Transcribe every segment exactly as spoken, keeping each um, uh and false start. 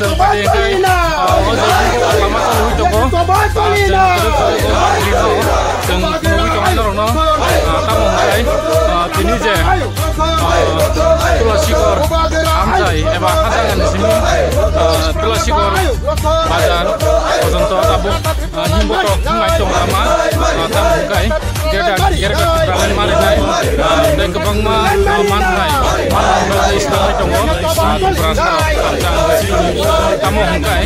Chwng pati hwnkhe, ah, o jaga o lama tongwi tongo. Ah, chwng kwrwi kwrwi o Delhi no, chwng nugwi tongnai norokno, ah, tamo hwnkhe, ah, tini je, ah, Tulasikor amchai eba hajagani simi, ah, Tulasikor bazar porjonto tabuk, ah, himbotok wngnai tong lama, ah, tamo hwnkhe. Greater, Greater Tipraland marinai, ah, tei kwbangma, ah, manthai, manthai tei swnamwi tongo, ah, Tiprasa rok thansa wngwi. Tamo hwnkhe,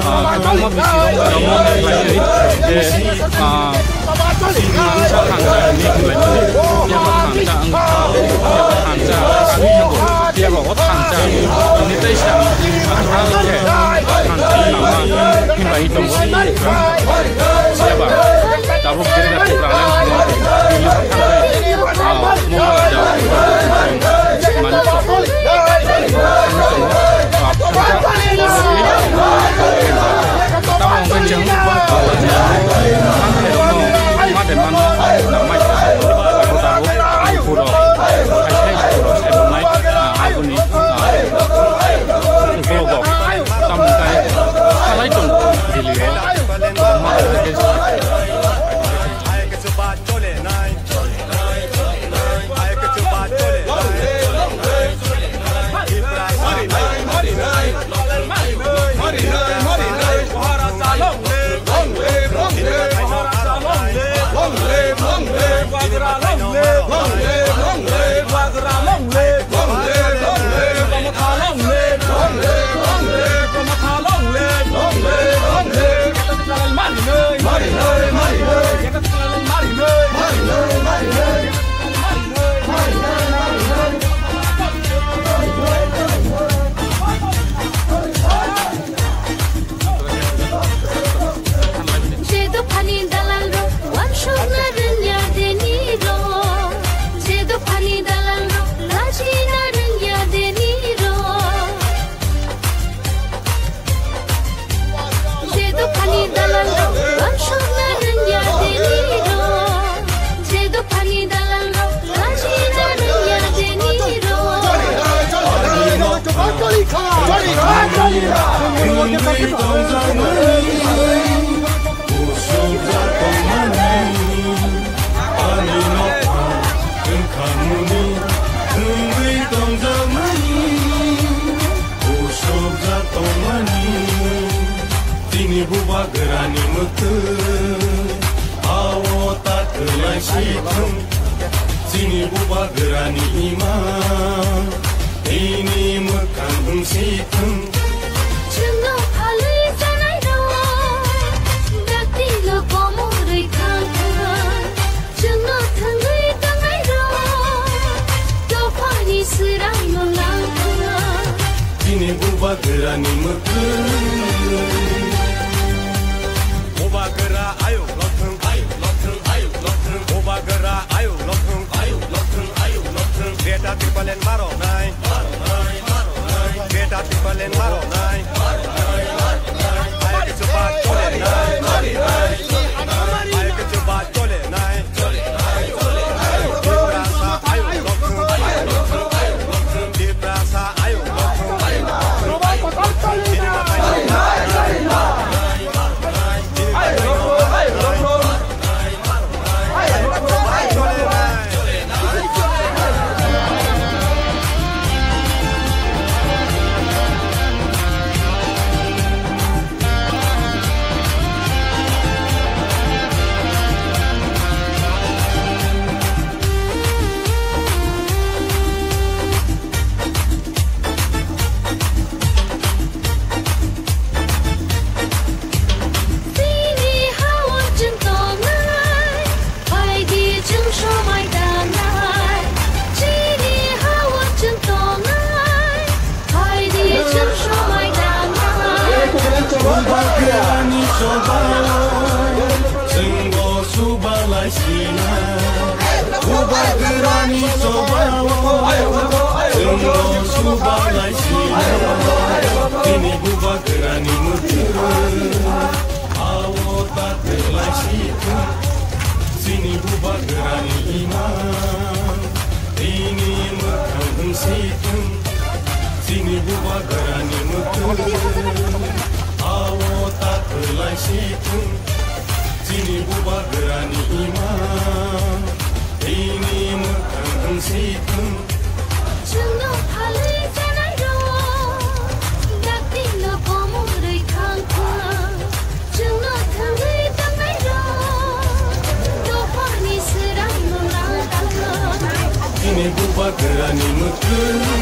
ah, kwbangma bisi rok, ah, manthai khlaiwi je, ah, thansa hwnwi khlaimani, phiya ba thansa wng-, phiya ba thansa wngwi tongo. Phiya ba o thansa hwnwi tei sa, ah, thansa lama himbai tongo. Phiya ba tabuk Greater Tipraland, ah, Moharajah, mani tongo. Ah, thansa, tamo hwnkhe chwng, ah, mate mano, namai tongo. Abo tabuk, ah, puro, hai, hai, puro, sai tongnai, ah, aboni, ah, vlog o. Tamo hwnkhe salai tongo Delhi o. Je dophani dalalrok uansukna rwngya deni rok. Je dophani dalalrok lachina rwngya deni rok. Je dophani dalalrok uansukna rwngya deni rok. Je dophani dalalrok lachina rwngya deni rok. Tini bubagrani mwktwi ao ta kwlai si thung. Chini bubagrani ima tini mwkhang wng si thung. Chwngno phalwi chanairok dakti no komorwi thang thang. Chwngno thangwi tongnairok dophani swrangno lang thang. Chini bubagrani mwkhwtwi. Bubagra ayuk lothwng, ayuk lothwng, ayuk lothwng. Bubagra ayuk lothwng, ayuk lothwng, ayuk lothwng. Greater Tipraland maro nai, maro nai, maro nai. Greater Tipraland maro nai, maro nai, maro nai. Ayuk chuba chole nai, maro nai, maro nai. Ayuk chuba chole nai. Chini ha-o chwng tongnai, phaidi chwng somai tangnai. Chini ha-o chwng tongnai, phaidi chwng somai tangnai. Bubagrani chobao chwngbo subalai sina. Bubagrani chobao chwngbo subalai sina. Chini bubagrani mwkhwtwi. Ao ta kwlai si thung, chini bubagrani ima. Tini mwkhang wng si thung, chini bubagrani mwkhwtwi. Awo ta kwlai si thung, chini bubagrani ima, bini mwkhang wng si thung. Chwngno phalwi chanai rok, dakti no komorwi thang thang. Chwngno thangwi tangnai rok, dophani swrang no nang tang. Chini bubagrani mwkhang.